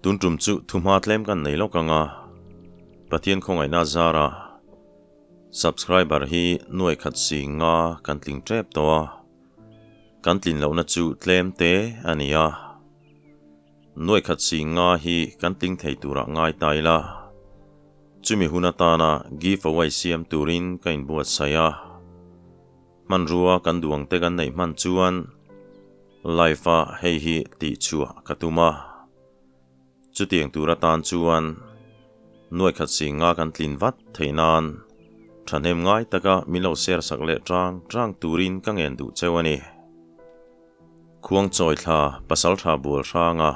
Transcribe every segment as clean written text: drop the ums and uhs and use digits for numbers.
Tun tum chu thuhma tlem kan nei lawk ang a, Pathian khawngaihna zara subscriber hi nuai khat si nga kan tling tep tawh a, kan tlin lohna chu tlem te a ni a. Nuai khat si nga hi kan tling thei turah ngai ta ila, chumi hun atana give away siam turin ka inbuatsaih a. Hmanrua kan duang te kan neih hman chuan live a hei hi tih chhuah ka tum a. Chutiang tur atan chuan nuai khat si nga kan tlin vat theih nan thahnem ngai taka min lo share sak leh tang tang turin ka ngen duh cheu a ni. Khuangchawi thla pasaltha bual hranga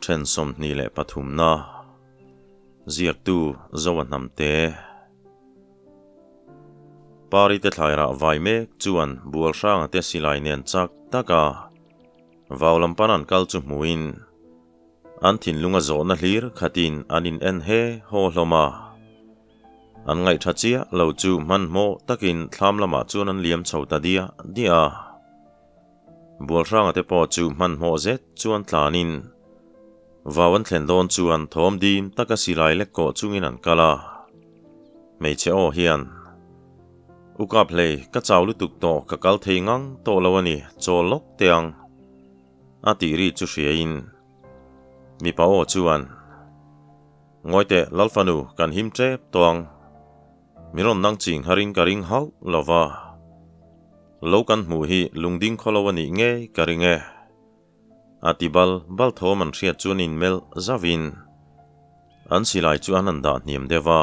then 23 na ziaktu Zoa Hnamte. Pari te thlairah vai mek chuan bual hranga te silai nen chak taka vau lam pan an kal chu hmuin an thinlung a zawhna hlir khatin an in en he haw hlawm a. An ngaihtha chiah lo chu hmanhmawh takin thlam lamah chuan an liam chho ta diah diah a. Bual hranga te pawh chu hmanhmawh zet chuan tlanin vau an thlen dawn chuan thawm dim taka silai lek kawh chungin an kal a. Hmeichhe aw hian, U kap hlei, ka chau lutuk tawh, ka kal thei ngang tawh lo a ni, chawl lawk teh ang, a tih ri chu hriain mipa aw chuan, Ngawi teh, Lalfanu, kan him tep tawh ang. Mi rawn nang ching harin ka ring hauh lo va, lo kan hmuh hi lungding khaw lo a nih ngei ka ring e. A ti bal bal thawm an hriat chuan inmelh zauhin an silai chu an han dah hniam deuh a.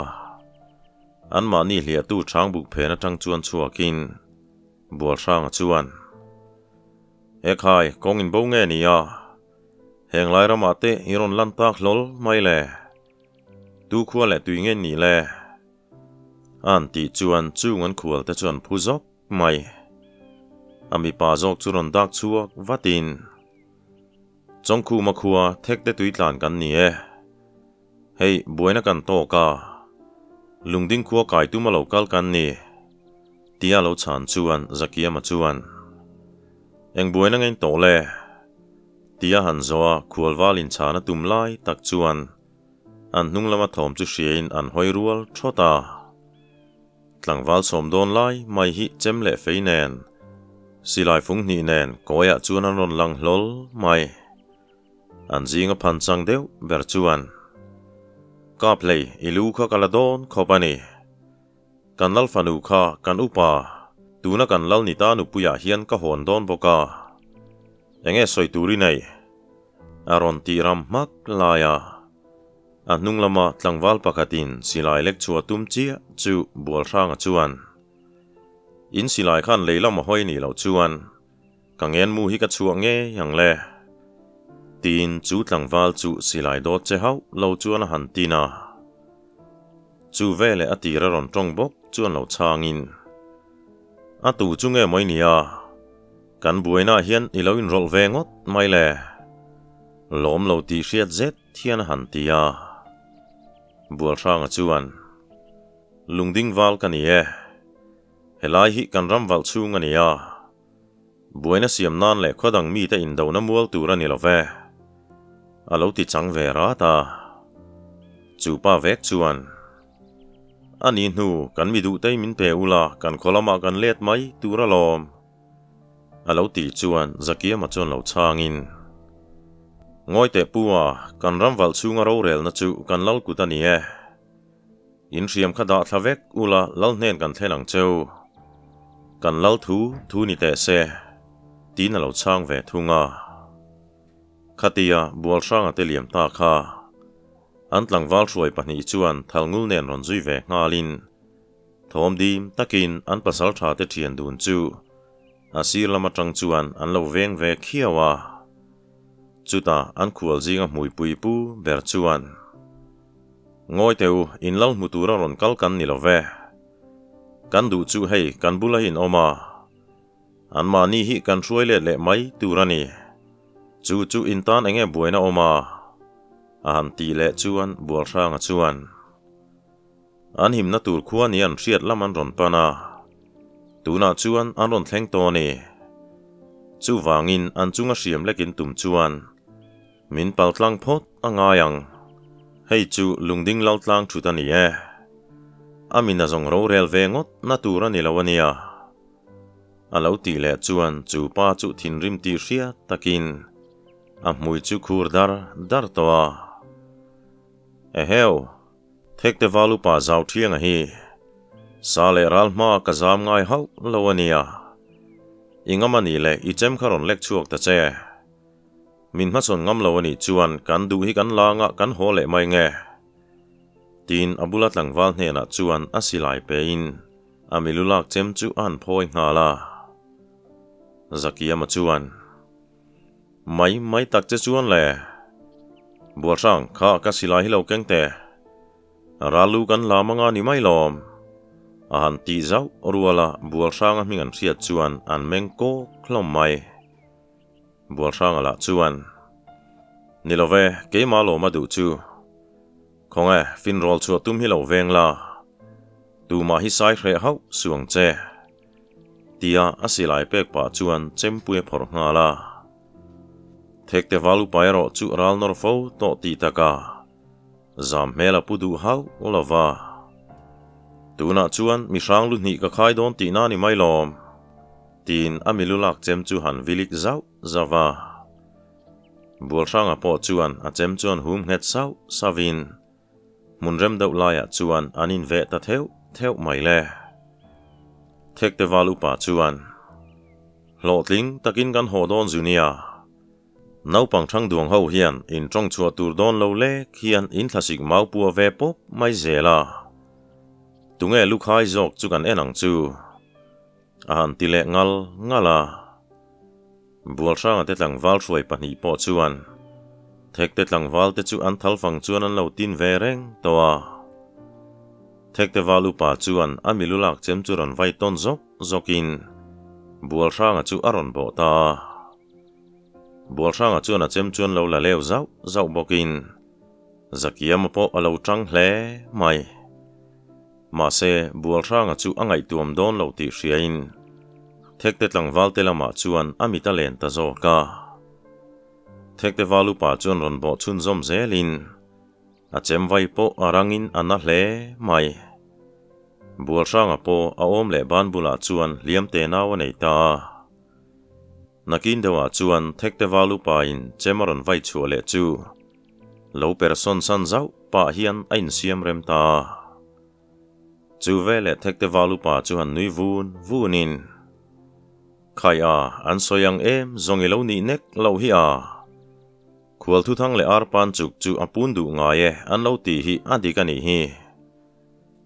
Anmahni hliahtu chhangbuk phen atang chuan chhuakin Bualhranga chuan, Ekhai, kawng inbo nge ni a? Heng lai ramah te i rawn lan tak hlawl mai le. Tu khua leh tui nge nih le? An tih chuan chung an khual te chuan phu zawk mai. A mipa zawk chu rawn dak chhuak vatin, Chawngkhuma khua thek te tui tlan kan ni e. Hei, buaina kan tawk a, lungding khua kai tum a lo kal kan ni, tia lo chhan chuan Zakiama chuan, Eng buaina ngein tawh le? Tia han zawh a khualval inchhan a tum lai tak chuan an hnung lama thawm chu hriain an hawi rual thawt a. Tlangval sawm dawn lai mai hi chem leh fei nen, silai fung hnih nen kawiah chuan an rawn lang hlawl mai. An zinga phan chang deuh ber chuan, Kap hlei i lu kha ka la dawn khawp a ni. Kan lal fanu kha kan upa, tuna kan lal ni ta nupuiah hian ka hawn dawn bawk a. Enge sawi tur i nei? A rawn tih ram hmak lai a. A hnung lama tlangval pakhatin silai lek chhuah tum chiah chu Bualhranga chuan, In silai khan lei lam a hawi nih loh chuan ka ngenmu hi ka chhuah ngei ang le. Tiin chu tlangval chu silai dawt che hauh lo chuan a han tin a. Chu veleh a tir a rawn tawng bawk chuan lo chhangin, A tu chu nge maw i nia? Kan buainaah hian i lo inrawlh ve ngawt mai le. Lawm lo tih hriat zet hian a han ti a. Bualhranga chuan, Lungding val ka ni e. Helai hi kan ram valh chhung a ni a. Buaina siam nan leh khaw dang mite indona mual tur a ni lo ve. A lo ti chang ve rat a. Chu pa vek chuan, A ni hnu, kan mi duhtei min pe ula, kan khaw lamah kan let mai tur alawm. A lo tih chuan Zakiama chuan lo chhangin, Ngawi teh pu a, kan ram valh chhunga rorelna chu kan lal kut a ni e. In hriam kha dah thla vek ula lal hnen kan thlen ang cheu. Kan lal thu thu ni teh se, tiin a lo chhang ve thung a. Khatia Bualhranga te liam ta kha an tlangval hruai pahnih chuan thalngul nen rawn zui ve nghalin thawm dim takin an pasal tha te thian dun chu a sir lam atang chuan an lo veng ve khiau a. Chutah an khual zinga hmuipui pu ber chuan, Ngawi teh u, in lal hmu tura rawn kal kan ni lo ve. Kan duh chu hei kan bula in awm a, anmahni hi kan hruai let leh mai tur a ni. Chu chu in tan enge buaina awm a? A han tih leh chuan Bualhranga chuan, An himna tur khua ni an hriat lam an rawn pan a, tunah chuan an rawn thleng tawh a ni. Chuvangin an chunga hriam lekin tum chuan. Min paltlang phawt a ngai ang. Hei chu lungding lo tlang thut a ni e. A min a zawng rorel ve ngawt na tur a ni lo a nia. A lo tih leh chuan chu pa chu thinrim tih hriat takin a hmui chu khur dar dar tawh a. Eheu! Thekte val upa zau thianga hi sa leh ral hma ka zam ngai hauh lo a nia. I ngam a nih leh i chem kha rawn lek chhuak ta che. Min hmachhawn ngam lo a nih chuan kan duh hi kan langa kan haw leh mai nge? Tiin a bula tlangval hnenah chuan a silai pein a milu lak chem chu a han phawi nghal a. Zakiama chuan, Mai mai tak che chuan le, Bualhrang kha ka silai hi lo keng teh. Ralu kan lam anga ni mai lawm. A han tih zauh ruala Bualhranga hming an hriat chuan an meng kawk hlawm mai. Bualhranga lah chuan, Ni lo ve, keimah lawm a duh chu. Khawnge, finrawl chhuah tum hi lo veng la. Tumah hi sai hreh hauh suang che. Tia a silai pek pah chuan chempui a phawrh nghal a. Thekte val upa erawh chu ral nawr fo tawh tih takah zam hmel a pu duh hauh lo va. Tunah chuan mi hrang lu hnih ka khai dawn tihna ni mai lawm. Tiin a milu lak chem chu han vilik zauh zauh a. Bualhranga pawh chuan a chem chuan hum nghet sauh sauhin hmun rem deuh laiah chuan an inveh ta theuh theuh mai le. Thekte val upa chuan, Hlawhtling takin kan haw dawn zu nia. Naupang thang duang ho hian in tawng chhuah tur dawn lo lek hian in thlasik mau pua ve pawp mai zel a. Tunge lukhai zawk chu kan en ang chu? A han ti leh ngal ngal a. Bualhranga te tlangval hruai pahnih pawh chuan Thekte tlangval te chu an thalfang chuan an lo tin ve reng tawh a. Thekte val upa chuan a milu lak chem chu rawn vai tawn zawk zawkin Bualhranga chu a rawn bawh ta a. Bualhranga chuan a chem chuan lo la leu zauh zauh bawkin Zakiama pawh a lo tang hle mai. Mahse, Bualhranga chu a ngaihtuam dawn lo tih hriain Thekte tlangvalte lamah chuan a mit a len ta zawk a. Thekte val upa chuan rawn bawh chhunzawm zelin a chem vai pawh a rangin a na hle mai. Bualhranga pawh a awm leh ban bulah chuan hliam te nau a nei ta a. Nakin deuhah chuan Thekte val upain chem a rawn vai chhuah leh chu lo per sawn san zauh pah hian a insiam rem ta a. Chu veleh Thekte val upa chu han nui vun vunin, Khai a, an sawi ang em zawng i lo nih nek loh hi a. Khual thuthang leh arpan chuk chu a pun duh ngai e an lo tih hi a dik a nih hi.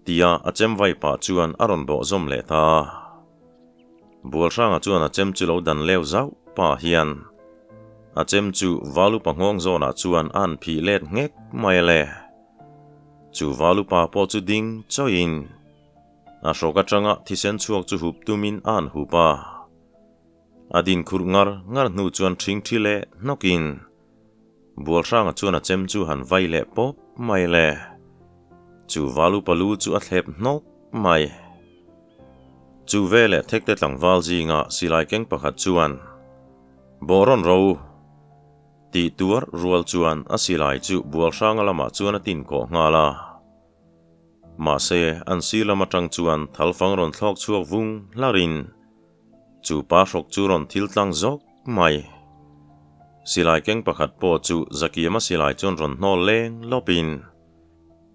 Tia a chem vai pah chuan a rawn bawh zawm leh ta a. Bualhranga chuan a chem chu lo dan leu zauh pah hian a chem chu Valupa nghawng zawnah chuan a han phih let nghek mai a le. Chu Valupa pawh chu ding chawiin a hrawk atanga thisen chhuak chu hup tumin a han hup a. A din khurh ngar ngar hnu chuan ṭhing ṭhi leh hnawkin Bualhranga chuan a chem chu han vai leh pawp mai le. Chu Valupa lu chu a thlep hnawk mai. Chu veleh Thekte tlangval zinga silai keng pakhat chuan, Bawh rawn ro u! Tih tuar rual chuan a silai chu Bualhranga lamah chuan a tin kawh nghal a. Mahse, an sir lam atang chuan thalfang rawn thlawk chhuak vung hlarin, Chu pa hrawk chu rawn thil tlang zawk mai. Silai keng pakhat pawh chu Zakiama silai chuan rawn hnawl leng lawpin,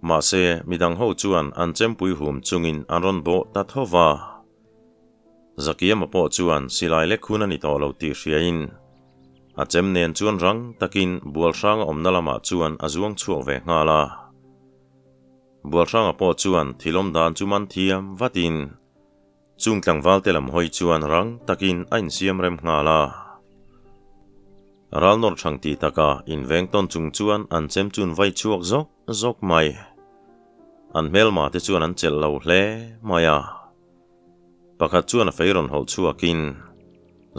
mahse midang ho chuan an chempui hum chungin an rawn bawh ta tho va. Zakiama pawh chuan silai lek hun a ni tawh lo tih hriain a chem nen chuan rang takin Bualhranga awmna lamah chuan a zuang chhuak ve nghal a. Bualhranga pawh chuan thilawm dan chu man thiam vatin, Chung tlangvalte lam hawi chuan rang takin a insiam rem nghal a. Ral nawr thang ti taka inveng tawn chung chuan an chem chun vai chhuak zawk zawk mai. An hmelma te chuan an chelh lo hle mai a. Pakhat chuan a fei rawn hawlh chhuakin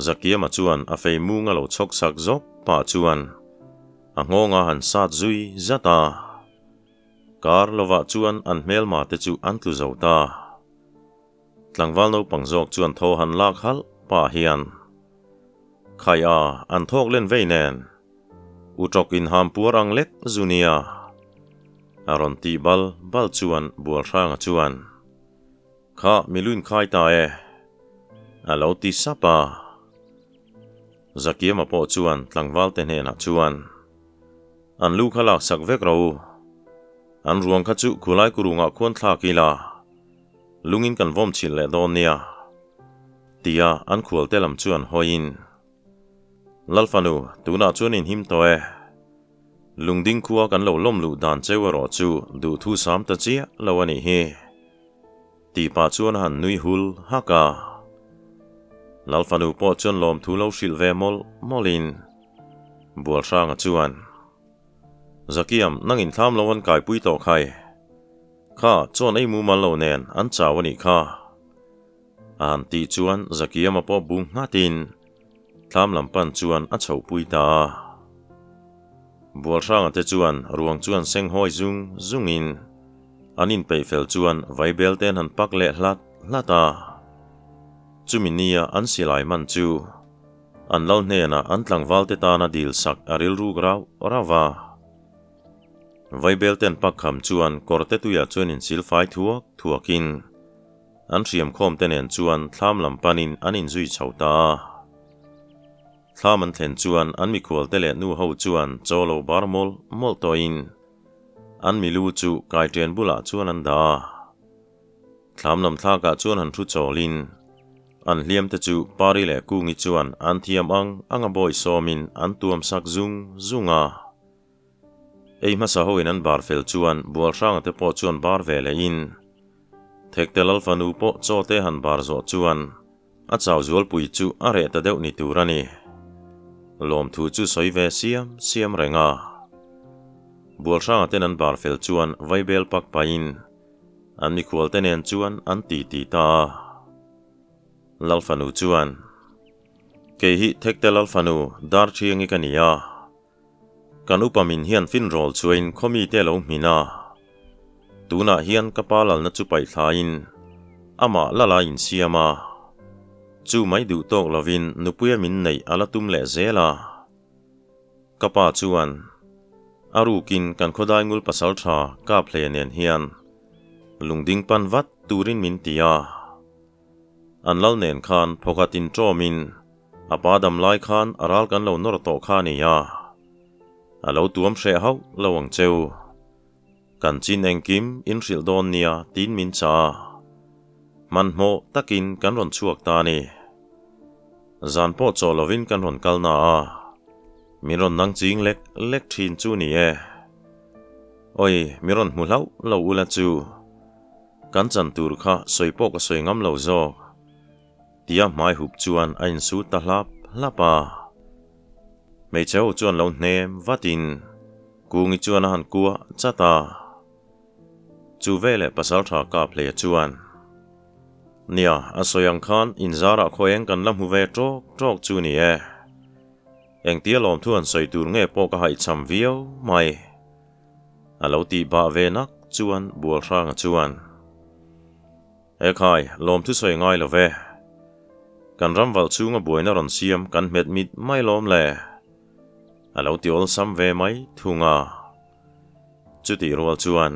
Zakiama chuan a fei mung a lo chhawk sak zawk pah chuan a nghawng a han sat zui zat a. Kar lovah chuan an hmelma te chu an tlu zo ta. Tlangval naupang zawk chuan thaw han lak halh pah hian, Khai a, an thawk len vei nen. Uṭawk inham puar ang lek zu nia. A rawn tih bal bal chuan Bualhranga chuan, Kha mi luin khai ta e. A lo ti sap a. Zakiama pawh chuan tlangvalte hnenah chuan, An lu kha laksak vek ro u. An ruang kha chu khulai kurungah khuan thlak ila, lungin kan vawm chhilh leh dawn nia. Tia an khualte lam chuan hawiin, Lalfanu, tunah chuan inhim tawh e. Lungding khua kan lo lawm luh dan cheu erawh chu duhthu sam ta chiah lo a nih hi. Tih pah chuan a han nui hul hak a. Lalfanu pawh chuan lawmthu lo hrilh ve mawlh mawlhin Bualhranga chuan, Zakiam, nang inthlam lo an kaipui tawh khai. Kha, chuan ei mumal lo nen an chau a nih kha. A han tih chuan Zakiama pawh bu nghatin thlam lam pan chuan a chhohpui ta a. Bualhranga te chuan ruang chuan senghawi zung zungin an inpeih fel chuan vaibel te an han pak leh hlat hlat a. Chumi nia an silai man chu an lal hnenah an tlangval te tana dil sak a rilruk rauh rauh a. Vaibel te an pak kham chuan kawrte tuiah chuan insilfai thuak thuakin An hriamkhawm te nen chuan thlam lam panin an inzui chho ta a. Thlam an thlen chuan an mikhual te leh nu ho chuan chaw lo bar mawlh mawlh tawhin an milu chu kaiṭen bulah chuan an dah a. Thlam lam thlakah chuan han thu chawlin an hliam te chu Pari leh Kungi chuan an thiam ang ang a bawi sawmin an tuam sak zung zung a. Ei hmasa hoin an bar fel chuan Bualhranga te pawh chuan bar ve leh in Thekte Lalfanu pawh chaw te han bar zawh chuan a chau zualpui chu a reh ta deuh ni tur a ni. Lawmthu chu sawi ve siam siam reng a. Bualhranga ten an bar fel chuan vaibel pak pahin an mikhual te nen chuan an ti ti ta a. Lalfanu chuan, Kei hi Thekte Lalfanu Darthiangi ka ni a. Kan upa min hian finrawl chuain khawmite lo hmin a, tunah hian ka pa lalna chu paih thlain amah lala insiam a, chu mai duh tawk lovin nupuia min neih a la tum leh zel a. Ka pa chuan a rukin kan khawdai ngul pasal tha kap hle nen hian lungding pan vat turin min ti a. An lal nen khan phawkhat inṭawmin a pa dam lai khan a ral kan lo nawr tawh kha a ni a, a lo tuam hreh hauh lo ang cheu. Kan chin engkim in hrilh dawn nia tiin min chah a, hmanhmawh takin kan rawn chhuak ta a ni. Zan pawh chaw lovin kan rawn kal na a, min rawn nang ching lek lek thin chu ni e. Oi, min rawn hmu hlauh lo ula chu. Kan chan tur kha sawi pawh ka sawi ngam lo zawk. Tia hmai hup chuan a insut ta hlap hlap a. Hmeichhe ho chuan lo hnem vatin Kungi chuan a han kuah chat a. Chu veleh Pasaltha Kaphleia chuan, Nia, a sawi ang khan inzarah khaw eng kan la hmu ve tawk tawk chu ni e. Engtia lawmthu han sawi tur nge pawh ka haihchham viau mai. A lo tih bah ve nak chuan Bualhranga chuan, Ekhai, lawmthu sawi ngai lo ve. Kan ram valh chhunga buaina rawn siam kan hmet mit mai lawm le. A lo ti awlsam ve mai thung a. Chutih rual chuan,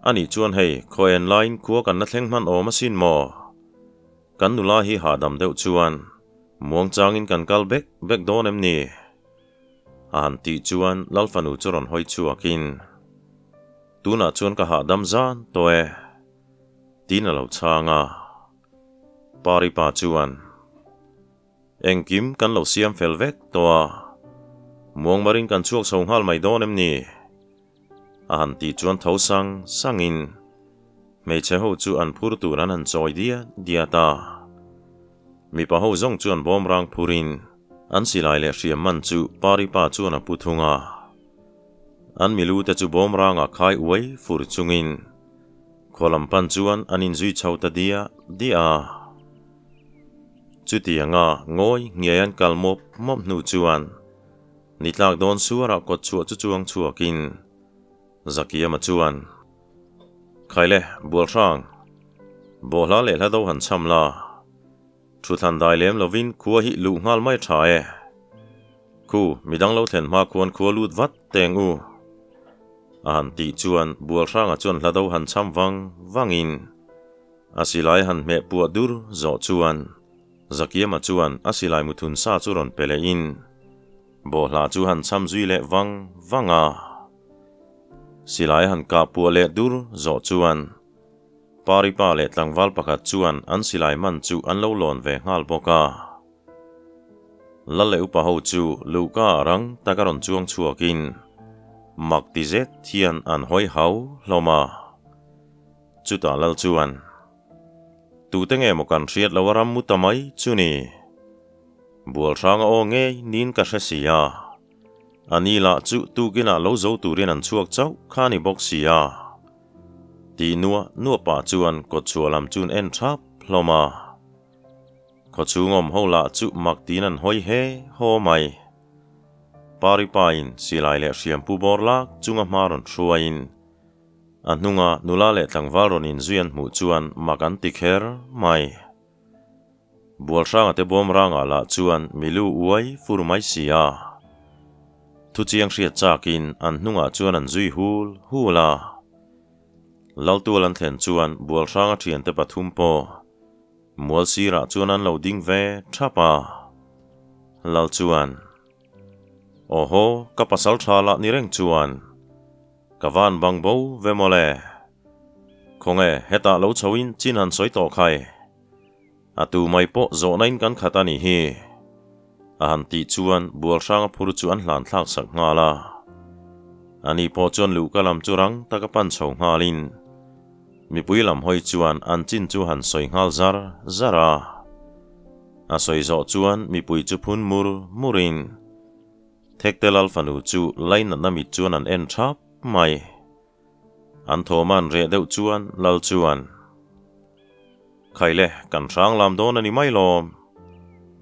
Anih chuan hei, khaw en laiin khua kan la thleng hman awm asin maw? Kan nula hi hahdam deuh chuan muangchangin kan kal bek bek dawn em ni? A han tih chuan Lalfanu chu rawn hawi chhuakin, Tunah chuan ka hahdam zan tawh e, tiin a lo chhang a. Pari pa chuan, Engkim kan lo siam fel vek tawh a, muangmarin kan chhuak chho nghal mai dawn em ni? A han tih chuan tho sang sangin hmeichhe ho chu an phur tur an han chawi diat diat a. Mipa ho zawng chuan bawmrang phurin an silai leh hriam man chu Pari pa chuan a pu thung a. An milu te chu bawmrangah khai uai fur chungin khaw lam pan chuan an inzui chho ta diah diah a. Chutianga ngawi ngiai an kal mawp mawp hnu chuan Ni tlak dawn suarah kawt chhuah chu chuang chhuakin Zakiama chuan, Khaile, Bualhrang, bawhhla leh hla do han chham la, thuthlan dai lem lovin khua hi luh nghal mai tha e. Khu, midang lo thlen hma khuan khua lut vat teng u. A han tih chuan Bualhranga chuan hla do han cham vang vangin a silai han hmeh puah dur zawh chuan Zakiama chuan a silai muthun sa chu rawn pe lehin bawhhla chu han cham zui leh vang vang a. Silai han kah puah leh dur zawh chuan Paripa leh tlangval pakhat chuan an silai man chu an lo lawn ve nghal bawk a. Lal leh upa ho chu luhka ah rang taka rawn chuang chhuakin mak ti zet hian an hawi hau hlawm a. Chutah Lal chuan, Tute nge maw kan hriat loh a ram mu ta mai chu ni? Bualhranga aw ngei niin ka hre si a. A ni lah chu tukinah lo zo turin an chhuak chauh kha ni bawk si a. Tih nuah nuah pah chuan kawtchhuah lam chu an en thap hlawm a. Khawchhung awm ho lah chu mak tiin an hawi he haw mai. Pari pain silai leh hriam pu bawr lak chunga hma rawn hruaiin a hnunga nula leh tlangval rawn inzui an hmuh chuan mak an ti kher mai. Bualhranga te bawm rangah lah chuan milu uai fur mai si a. Thuchiang hriat chakin an hnungah chuan an zui hul hul a. Laltual an thlen chuan Bualhranga thiante pathum pawh Mual sirah chuan an lo ding ve thap a. Lal chuan, Aw haw, ka pasal tha lah ni reng chuan ka van bang bo ve mawle. Khawnge, hetah lo chhoin chin han sawi tawh khai. A tu mai pawh zawhna in kan khat a nih hi. A han tih chuan Bualhranga phur chu an hlan thlak sak nghal a. Ani pawh chuan luhka lam chu rang taka pan chho nghalin Mipui lam hawi chuan an chin chu han sawi nghal zar zar a. A sawi zawh chuan mipui chu phun mur murin Thekte Lal fanu chu lainatna mit chuan an en thap mai. An thawm an reh deuh chuan Lal chuan, Khaile, kan hrang lam dawn a ni mai lawm.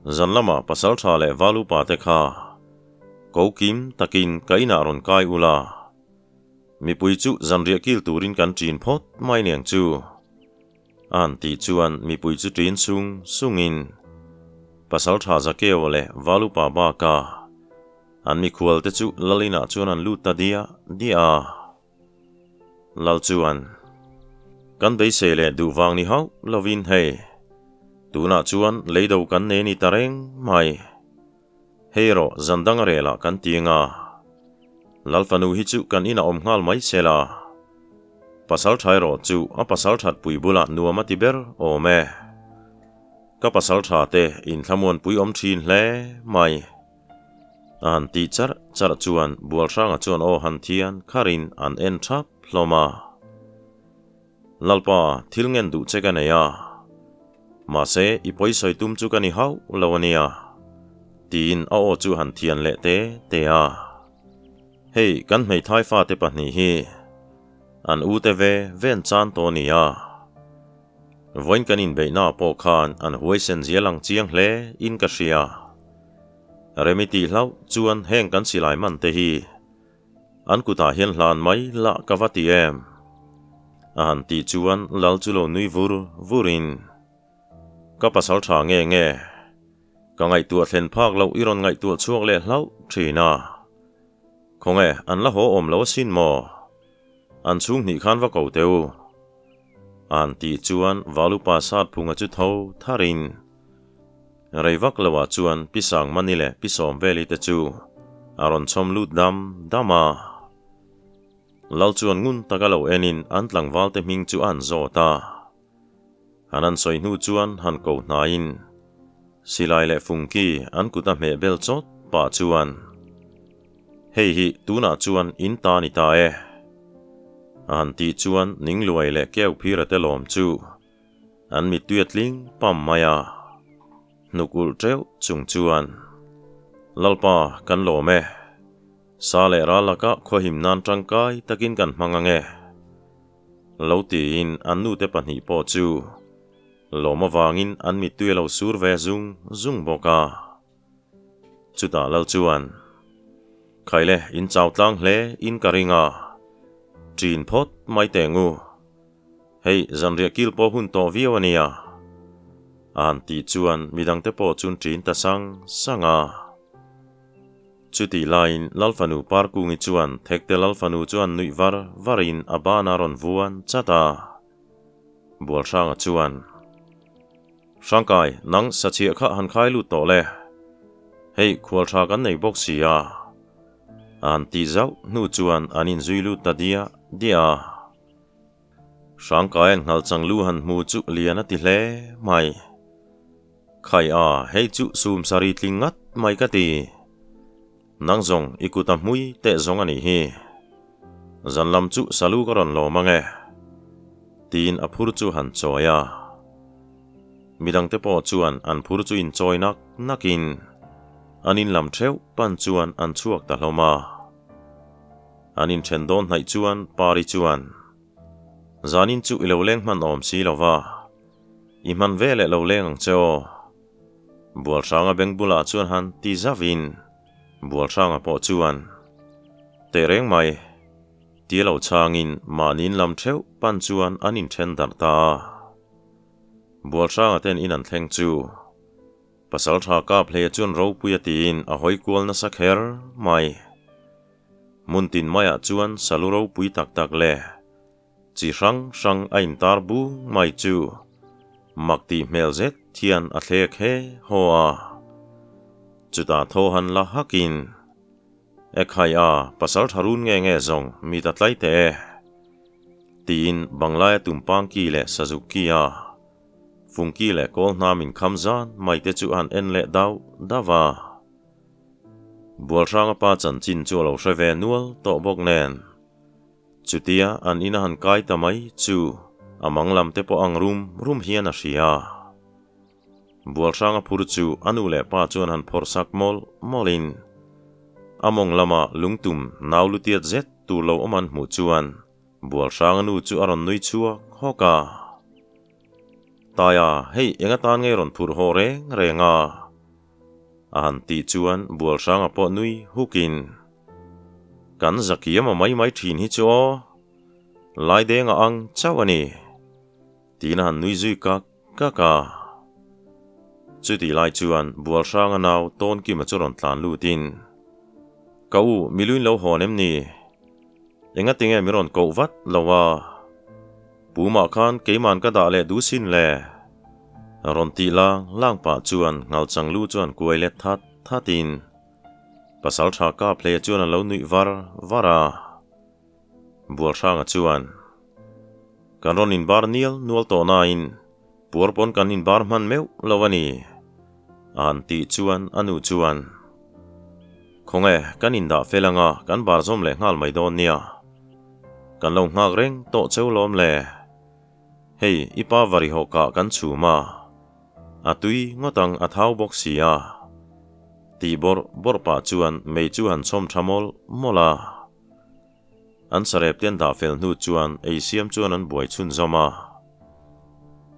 Zan lama pasaltha leh val upa te kha ko kim takin ka inah rawn kai ula. Mipui chu zanriah kil turin kan ṭin phawt mai niang chu. A han tih chuan mipui chu ṭin sung sungin Pasalṭha Zakeo leh Valupa baka an mikhualte chu Lal inah chuan an lut ta diah diah a. Lal chuan, Kan beisei leh duh vang ni hauh lovin hei, tunah chuan leido kan nei ni ta reng mai. Hei erawh zan dang a rel ah kan ti anga, Lal fanu hi chu kan inah awm nghal mai se la, pasal tha erawh chu a pasal that pui bulah nuam a ti ber awm e. Ka pasal tha te inthlamuan pui awm thin hle mai. A han tih charh charh chuan Bualhranga chuan aw han thian kharin an en thap hlawm a. Lalpa, thil ngen duh che ka nei a. Mahse, i pawisawi tum chu ka ni hauh lo a nia, tiin a aw chu han thian leh te te a. Hei, kan hmeithai fate pahnih hi an ute ve ven chan tawh a ni a. Vawiin kan inbeihnaah pawh khan an huaisen zia lang chiang hle in ka hria. Remi tih hlauh chuan heng kan silai man te hi An kutah hian hlan mai lah ka va ti em? A han tih chuan Lal chu lo nui vur vurin, Ka pasal tha nge nge? Ka ngaihtuah thlen phak loh i rawn ngaihtuah chhuak leh hlauh thin a. Khawnge, an la haw awm lo asin maw? An chhung hnih khan va ko teh u. A han tih chuan Valupa Satphunga chu tho tharin, Rei vak loah chuan Pi Sangmani leh Pi Sawmveli te chu a rawn chhawm lut dam dam a. Lal chuan ngun taka lo enin an tlangval te hming chu a han zawt a. Han an sawi hnu chuan han ko hnaiin silai leh fungki an kut a hmeh bel chawt pah chuan, Hei hi tunah chuan in ta ni ta e. A han tih chuan Ningluai leh Keuphira te lawm chu An mittui a tling pam mai a, hnuk ulh teuh chung chuan, Lalpa, kan lawm e. Sa leh ral lakah khawhim nan tangkai takin kan hmang ang e. Lo tiin an nute pahnih pawh chu lawm avangin an mittui a lo sur ve zung zung bawk a. Chutah Lal chuan, Khaile, in chau tlang hle in ka ring a, ṭin phawt mai teh ngu. Hei, zanriah kil pawh hun tawh viau a nia. A han tih chuan midangte pawh chun ṭin ta sang sang a. Chutih laiin Lalfanu Parkungi chuan Thekte Lalfanu chuan nuih var varin a ban a rawn vuan chat a. Bualhranga chuan, Hrangkai, nang sachhiah kha han khai lut tawh le. Hei, khualtha kan nei bawk si a. An tih zauh hnu chuan an inzui lut ta diah diah a. Hrangkaia'n nghalchang lu han hmu chu lian a ti hle mai. Khai a, hei chu sum sari tling ngat mai ka ti. Nang zawng i kut a hmui teh zawng a nih hi. Zan lam chu salu ka rawn lawm ang e. Tiin a phur chu han chawi a. Midangte pawh chuan an phur chu inchawi nak nakin an in lam theuh pan chuan an chhuak ta hlawm a. An inthen dawn hnaih chuan Pari chuan, Zanin chu i lo leng hman awm si lo va, i hman ve leh lo leng ang che aw. Bualhranga beng bulah chuan han ti zavin Bualhranga pawh chuan, Teh reng mai, tia lo chhangin mahniin lam theuh pan chuan an inthen darh ta a. Bualhranga ten in an thleng chu Pasal tha kap hle chuan ropui a tiin a hawi kual nasa kher mai. Hmun tin maiah chuan salu ropui tak tak leh chi hrang hrang a intar bung mai chu mak tih hmel zet hian a thlek he haw a. Chutah thaw han la hakin, Ekhai a, pasal tha run nge nge zawng mi ta tlai teh e, tiin Banglaia tumpang ki leh sazuk ki a Fungki leh kawl hnam in kham zan mai te chu an en leh dauh dauh a. Bualhranga pa chanchin chu a lo hre ve nual tawh bawk nen. Chutia an ina han kai ta mai chu a mang lam te pawh ang rum rum hian a hria. Bualhranga phur chu a nu leh pa chuan han phawrh sak mawlh mawlh in a mawng lama lungtum nau lutiat zet tur lo awm an hmuh chuan Bualhranga nu chu a rawn nui chhuak hawk a. Taia, hei eng atan nge rawn phurh haw reng reng a? A han tih chuan Bualhranga pawh nui hukin, Kan zakiam a mai mai thin hi chu aw, Laideng a ang chauh a ni, tiin a han nui zui kak kak a. Chutih lai chuan Bualhranga nau Tawnkima chu rawn tlan lutin, Ka u, miluin lo hawn em ni? Engatinge min rawn koh vat lo a? Pumah khan keiman ka dah leh duh sin le. Rawn tih lang lang pah chuan Nghalchang lu chuan kuai let that that in Pasal tha kap hle chuan a lo nuih var var a. Bualhranga chuan, Kan rawn inbar nial nual tawh nain puar pawn kan inbar hman meuh lo a ni, a han tih chuan a nu chuan, Khawnge, kan indah fel anga kan bar zawm leh nghal mai dawn nia. Kan lo nghak reng tawh cheu lawm le. Hei, i pa vari hawkah kan chhum a, a tui ngawt ang a thau bawk si a, tih bawrh bawrh pah chuan mei chu han chhawm tha mawlh mawlh a. An sarep te an dah fel hnu chuan ei siam chuan an buai chhunzawm a.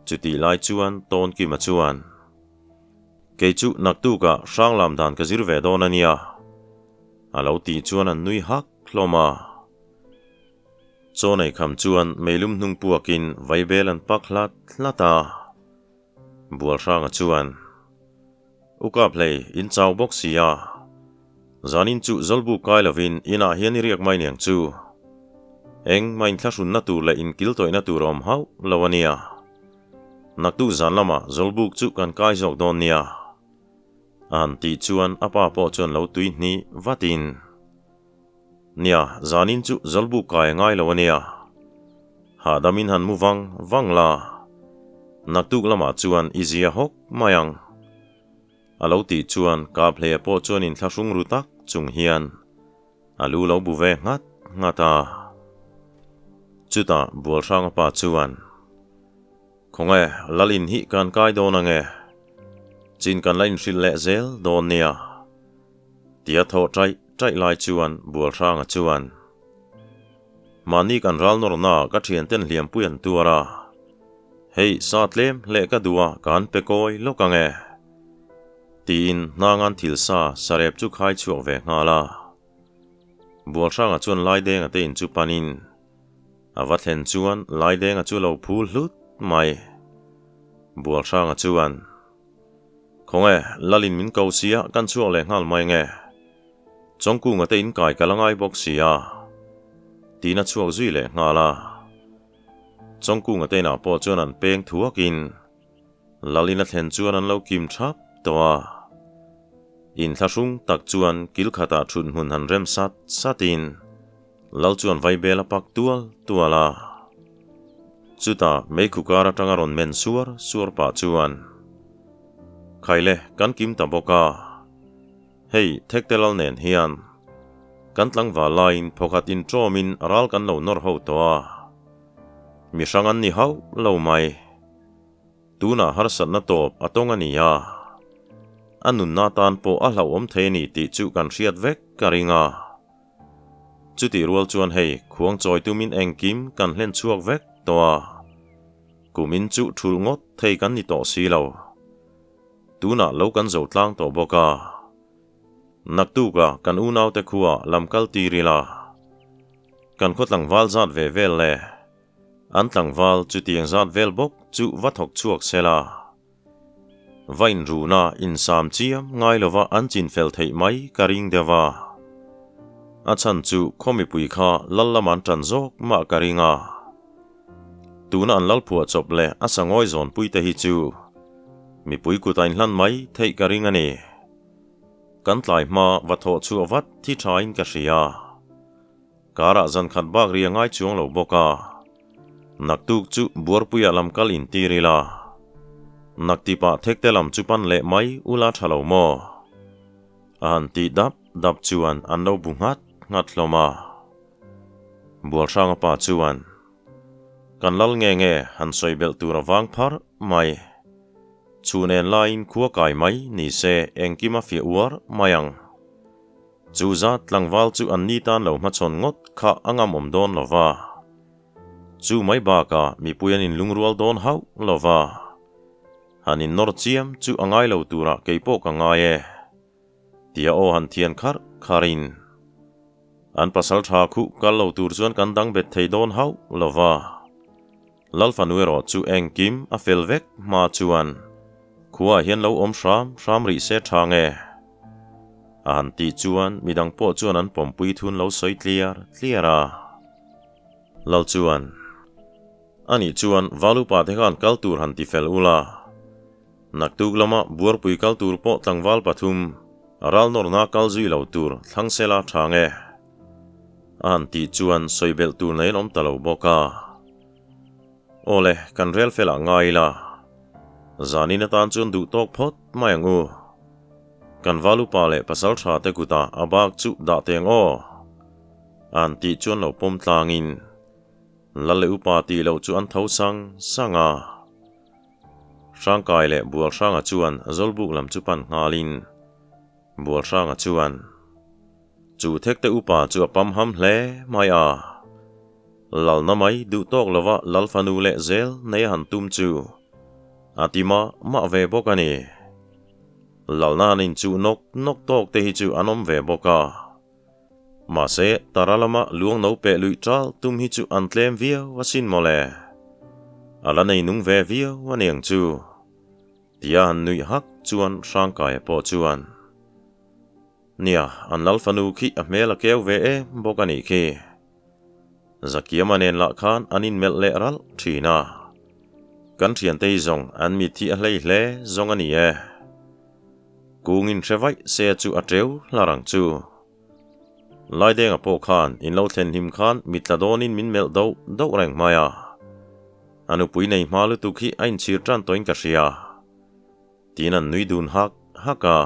Chutih lai chuan Tawnkima chuan, Kei chu naktukah hranglam dan ka zir ve dawn a nia, a lo tih chuan an nui hak hlawm a. Chaw nei kham chuan meilum hnung puakin vaibel an pak hlat hlat a. Bualhranga chuan, U Kaphlei, in chau bawk si a. Zanin chu zawlbuk kai lovin inah hian i riak mai niang chu. Eng mah inthlahrunna tur leh inkiltawihna tur a awm hauh lo a nia. Naktuk zan lamah zawlbuk chu kan kai zawk dawn nia. A han tih chuan a pa pawh chuan lo tui hnih vatin, Nia, zanin chu zawlbuk kai a ngai lo a nia. Hahdamin han mu vang vang la. Naktuk lamah chuan i zia hawk mai ang. A lo tih chuan Kaphleia pawh chuan inthlahrung ru tak chung hian a lu lo bu ve nghat nghat a. Chutah Bualhranga pa chuan, Khawnge, Lal in hi kan kai dawn ange, chin kan la inhrilh leh zel dawn nia, tia thawh ṭaih ṭaih lai chuan Bualhranga chuan, Mahni kan ral nawrna ka ṭhianten hliampui an tuar a, hei sa tlem hleh ka duh a kan pe kawi lawk ang e, tiin hnangan thil sa sarep chu khai chhuak ve nghal a. Bualhranga chuan Laidenga te in chu panin a va thlen chuan Laidenga chu lo phul hlut mai. Bualhranga chuan, Khawnge, Lalin min ko sia kan chhuak leh nghal mai nge? Chawngkunga te in kai ka la ngai bawk si a, tiin a chhuak zui leh nghal a. Chawngkunga te inah pawh chuan an peng thuakin Lalin a thlen chuan an lo kim thap tawh a. Inthlahrung tak chuan kil khatah thut hmun han rem sat satin Lal chuan vaibel a pak tual tual a. Chutah meikhu kar atanga rawn men suar suar pah chuan, Khaile, kan kim ta bawk a. Hei, Thekte Lal nen hian kan tlangval laiin phawkhat inṭawmin ral kan lo nawr ho tawh a. Mi hrang an ni hauh lo mai. Tunah harsatna tawp a tawng a ni a, a nunna tan pawh a hlauhawm thei a ni tih chu kan hriat vek ka ring a. Chutih rual chuan hei khuang chawi tumin engkim kan hlen chhuak vek tawh a, kumin chu thulh ngawt thei kan ni tawh si lo. Tunah lo kan zo tlang tawh bawk a, naktuka kan unaute khua lam kal tir ila, kan khaw tlangval zat ve vel le. An tlangval chutiang zat vel bawk chu va thawk chhuak se la. Va inruna insam chiam ngai lova an chinfel theih mai ka ring deuh a. A chhan chu khaw mipui kha lal lam an tan zawk mah ka ring a. Tuna an lal phuah chawp leh a sangawi zawnpui te hi chu mipui kut a inhlan mai theih ka ring a ni. Kan tlai hma va thawh chhuah vat thi thain ka hria. Karah zan khat bak ri a ngai chuang lo bawk a, naktuk chu Buarpuia lam kal intir ila, naktipah Thekte lam chu pan leh mai ula tha lo maw? A han tih dap dap chuan an lo bu nghat nghat hlawm a. Bualhranga pa chuan, Kan lal nge nge han sawi belh tur a vang pharh mai. Chhun en laiin khua kai mai ni se engkim a fiah uar mai ang. Chu zat tlangval chu an ni tan lo hmachhawn ngawt kha a ngamawm dawn lo va. Chu mai bakah mipui an inlungrual dawn hauh lo va. Han innawr chiam chu a ngai lo turah kei pawh ka ngai e, tia aw han thian kharh kharhin an pasal tha khuh kal lo tur chuan kan dang bet thei dawn hauh lo va. Lalfanu erawh chu engkim a fel vek hma chuan khuaah hian lo awm hram hram rih se tha nge? A han tih chuan midang pawh chuan an pawmpui thun lo sawi tliar tliar a. Lal chuan, Anih chuan Valupa te khan kal tur han ti fel ula, naktuk lama buarpui kal tur pawh tlangval pathum ral nawrna kal zui lo tur thlang sela tha nge? A han tih chuan sawi belh tur nei an awm ta lo bawk a. Aw le, kan rel fel ah ngai ila. Zanin atan chuan duh tawk phawt mai ang u. Kan val upa leh pasal tha te kutah a bak chu dah teng aw. A han tih chuan lo pawm tlangin Lal leh upa tih loh chu an tho sang sang a. Hrangkai leh Bualhranga chuan Zawlbuk lam chu pan nghalin Bualhranga chuan Chu Thekte upa chu a pam ham hle mai a. Lalna mai duh tawk lova Lal fanu leh zel nei a han tum chu a ti mah mah ve bawk a ni. Lalna han inchuh nawk nawk tawk te hi chu an awm ve bawk a. Mahse, Tara lama luang no peh luih ṭal tum hi chu an tlem viau asin mawle. A la nei nung ve viau a niang chu. Tia han nuih hak chuan Hrangkaia pawh chuan, Nia, an lal fanu khi a hmel a keu ve em bawk a nih khi. Zakiama nen lah khan an inmelh leh ralh thin a. Kan thiante hi zawng an mitthi a hlei hle zawng a ni e. Kungin hre vaih se chu a teu hlar ang chu. Laidenga pawh khan in lo thlen hlim khan mitla dawnin min melh doh doh reng mai a. A nupui nei hma lutuk hi a inchhir tan tawhin ka hria. Tiin an nui dun hak hak a.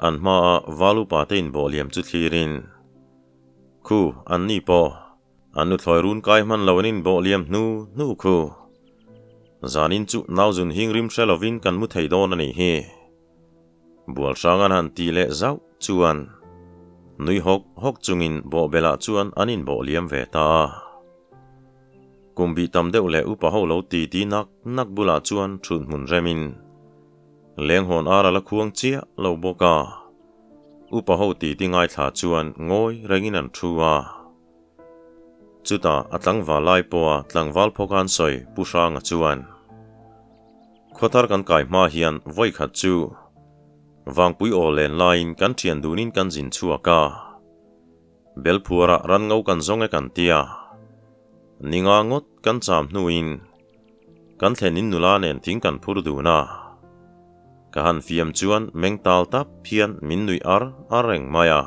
An hmaa Valupa te inbawh liam chu thlirin, Khu, an ni pawh, an nuthlawi run kai hman lo an inbawh liam hnu hnu khu. Zanin chu nauzun hing rim hre lovin kan mu thei dawn a nih hi. Bualhrang an han ti leh zauh chuan nui hawk hawk chungin bawhbelah chuan an inbawh liam ve ta a. Kum bih tam deuh leh upa ho lo ti ti nak nak bulah chuan thut hmun remin lenghawn ar a la khuang chiah lo bawk a. Upa ho ti ti ngaithla chuan ngawi rengin an thu a. Chutah a tlangval lai pawha tlangval phawk an sawi Pu Hranga chuan, Khawthar kan kai hma hian vawi khat chu. Vangpui aw len laiin kan thian dunin kan zin chhuak a. Belphuarah ranngo kan zawng e kan tia. Ninga ngawt kan cham hnuin kan thlen in nula nen thing kan phur dun a. Ka han fiam chuan meng tal tap hian min nuih ar ar reng mai a.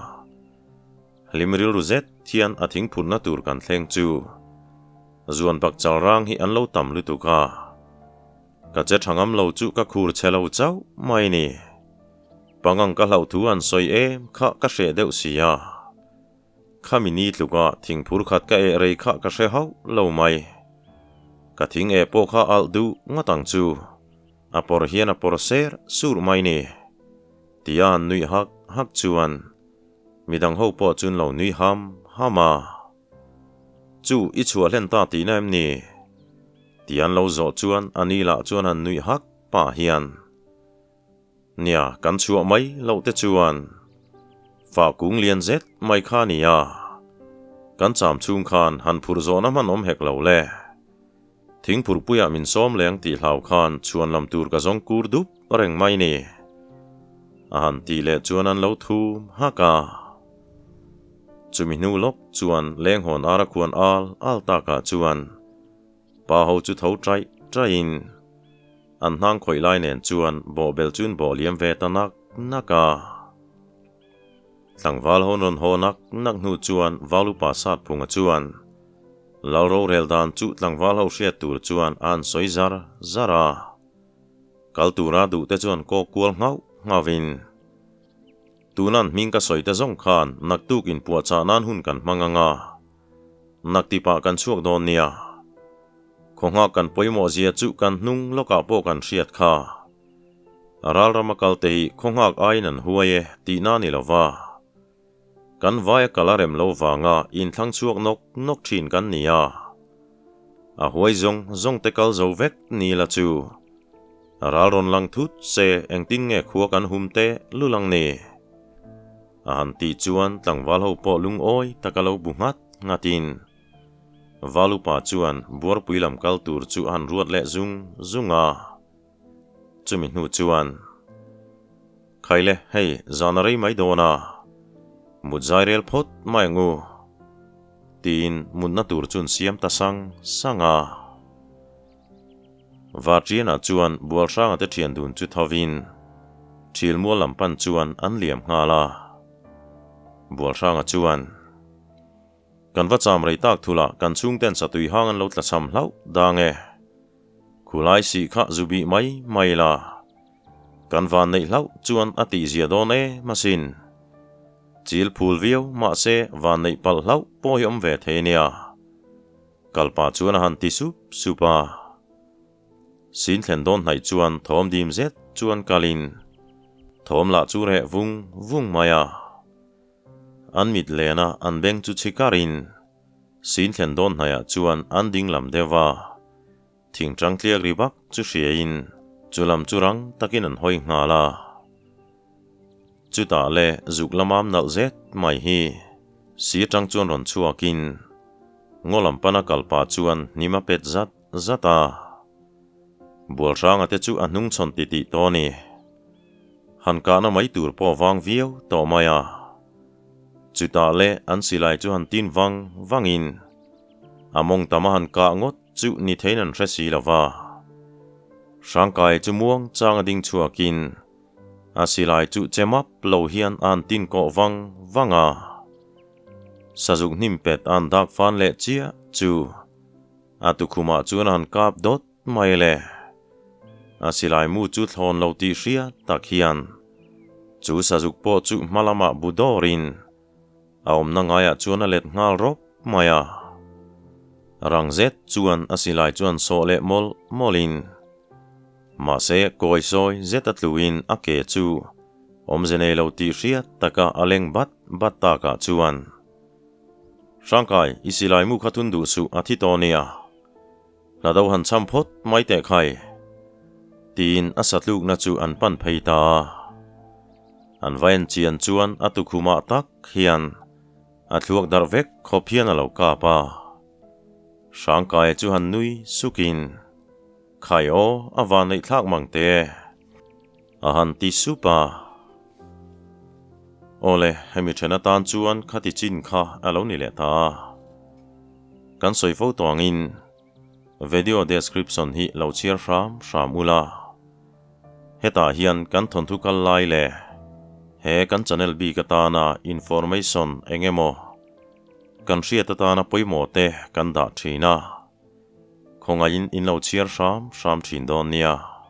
Hlim rilru zet hian a thing phurna tur kan thleng chu zuan bak chal rang hi an lo tam lutuk a. Ka che tha ngam lo chu ka khur che lo chauh mai ni. Pangang ka hlauh thu an sawi em kha ka hreh deuh si a. Khami ni tluka thing phur khat ka eh rei kha ka hre hauh lo mai. Ka thing eh pawh kha alh duh ngawt ang chu. A pawr hian a pawr ser sur mai ni. Tia an nuih hak hak chuan midang ho pawh chun lo nui ham ham a. Chu i chhuah hlen ta tihna em ni? Tia an lo zawh chuan a ni lah chuan han nuih hak pah hian. Nia, kan chhuah mai loh te chuan fah kung lian zet mai kha nia. Kan cham chhung khan han phur zawhna hman awm hek lo le. Thingphurpuiah min sawm leng tih hlau khan chhuan lam tur ka zawng kur dup reng mai ni. A han tih leh chuan an lo thum hak a. Chumi hnu lawk chuan lenghawn ara khuan al al takah chuan pa ho chu tho taih taihin an hnang khawih lai nen chuan bawhbel chu an bawh liam ve ta nak nak a. Tlangval ho rawn haw nak nak hnu chuan Valupa Satphunga chuan Lal rorel dan chu tlangval ho hriat tur chuan a han sawi zar zar a. Kal tura duh te chuan kawk kual nghauh nghauhin Tunan hming ka sawi te zawng khan naktuk inpuahchah nan hun kan hmang ang a, naktipah kan chhuak dawn nia. Khawngak kan pawimawh zia chu kan hnung lawkah pawh kan hriat kha. Ralrama kalte hi khawngak aiin an huai e tihna ni lova. Kan vaia kal a rem lo vanga inthlang chhuak nawk nawk thin kan ni a. A huai zawng zawng te kal zo vek ni la chu. Ral rawn lang thut se engtin nge khua kan hum te lul ang ni? A han tih chuan tlangval ho pawh lungawi taka lo bu nghat nghatin Valupa chuan buarpui lam kal tur chu a han ruat leh zung zung a. Chumi hnu chuan, Khaile, hei, zan a rei mai dawn a, mut zai rel phawt mai ang u, tiin mutna tur chu an siam ta sang sang a. Varṭianah chuan Bualhranga te ṭhian dun chu thovin Ṭhilmual lam pan chuan an liam nghal a. Bualhranga chuan, Kan va cham rei tak thulah kan chhungten satui hang an lo tla cham hlauh dang e. Khulai sih kha zu bih mai mai la. Kan van neih hlauh chuan a tihzia dawn em asin. Chil phul viau mahse van neih palh hlauh pawh hi awm ve thei nia. Kalpa chuan a han ti sup sup a. Sin thlen dawn hnaih chuan thawm dim zet chuan kalin thawm lah chu reh vung vung mai a. An mit lena an beng chu chhi karin Sin thlen dawn hnaiah chuan an ding lam deuh a, thing tang tliak ri vak chu hriain chu lam chu rang takin an hawi nghal a. Chutah le zuk lamam nalh zet mai hi si atang chuan rawn chhuakin ngaw lam pana kal pah chuan hnim a pet zat zat a. Bualhranga te chu a hnung chhawn titih tawh a ni. Han kahna mai tur pawh vang viau tawh mai a. Chutah le an silai chu han tin vang vangin a mawng tam a han kah ngawt chu ni theiin an hre si lo va. Hrangkai chu muang chang a ding chhuakin a silai chu che map lo hian a han tin kawh vang vang a. Sazuk hnim pet a han dak fan leh chiah chu a tukhumah chuan a han kap dawt mai le. A silai mu chu thlawn lo tih hriat tak hian chu sazuk pawh chu hma lamah bu dawrin a awmna ngaiah chuan a let nghal rawp mai a. Rang zet chuan a silai chuan sawh leh mawlh mawlhin mahse kawi sawi zet a tluin a ke chu awmze nei lo tih hriat taka a leng bat bat takah chuan Hrangkai, i silai mu kha thun duh suh a thi tawh nia. Hla do han cham phawt mai teh khai, tiin a satlukna chu an pan phei ta a. An va en chian chuan a tukhumah tak hian a thluak darh vek khawp hian a lo kap a. Hrangkaia chu han nui sukin, Khai aw, a van neih thlak mang te, a han ti sup a. Awle, hemi then atan chuan khati chin kha a lo ni leh ta a. Kan sawi fo tawh angin video description hi lo chhiar hram hram ula. Hetah hian kan thawnthu kal lai leh he kan channel bik atana information eng emaw kan hriat atana pawimawh te kan dah thin a, khawngaihin in lo chhiar hram hram thin dawn nia.